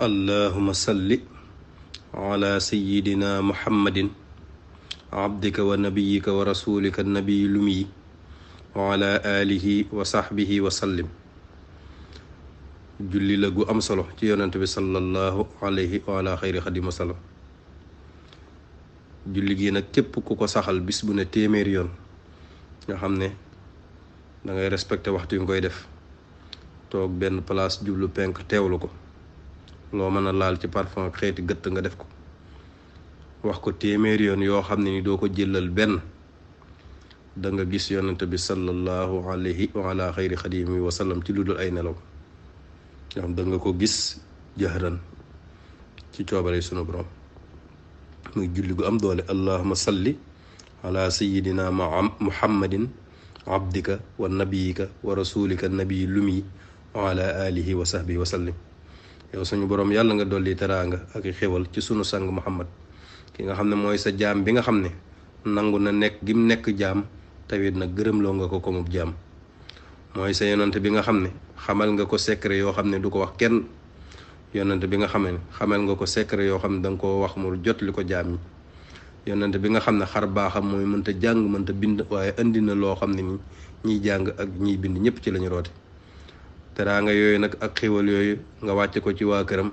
allahuma salli ala sayidina muhammadin abdika wa nabiyika wa rasulika nabiyi lumiyi wa ala alihi wa sahbihi wa sallim. julli la gu am solo ci yonent bi sallallahu alayhi wa ala xayri xadim wa sallam. julli gi nag képp ku ko saxal bis bu ne téeméeri yoon nga xam ne dangay respecté waxtu yu nga koy def, toog benn place jublu penk teewlu ko, loo mën a laal ci parfum ak xeeti gëtt nga def ko, wax ko téeméeri yoon yoo xam ne ni doo ko jëlal benn, da nga gis yonent bi sallallahu alayhi wa ala xayri xadimi wa sallam ci lu dul ay nelaw. nga xam da nga ko gis jahran ci coobare sunu borom. muy julli gu am doole. allahuma salli ala sayidina muhammadin abdika wa nabiyika wa rasulika nabiyi lumi wa ala alihi wa sahbihi wa sallim. yow suñu borom yàlla nga dolli teraanga ak xéwal ci sunu sang muhammad, ki nga xam ne mooy sa jaam bi nga xam ne nangu na nekk gim nekk jaam, tawit nag gërëmloo nga ko komub jaam. mooy sa yonante bi nga xam ne xamal nga ko secret yoo xam ne du ko wax kenn. yonante bi nga xam ne xamal nga ko secret yoo xam ne danga ko wax mu jot li ko jaam ñi. yonante bi nga xam ne xar baaxam mooy mënta jàng mënta bind, waaye indi na loo xam ne ni ñiy jàng ak ñiy bind ñëpp ci lañu roote. teraanga yooyu nag ak xéwal yooyu nga wàcce ko ci waa këram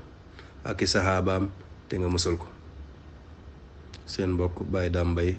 ak i saxaabaam te nga mësal ko. seen mbokk Baye Dame Mbaye.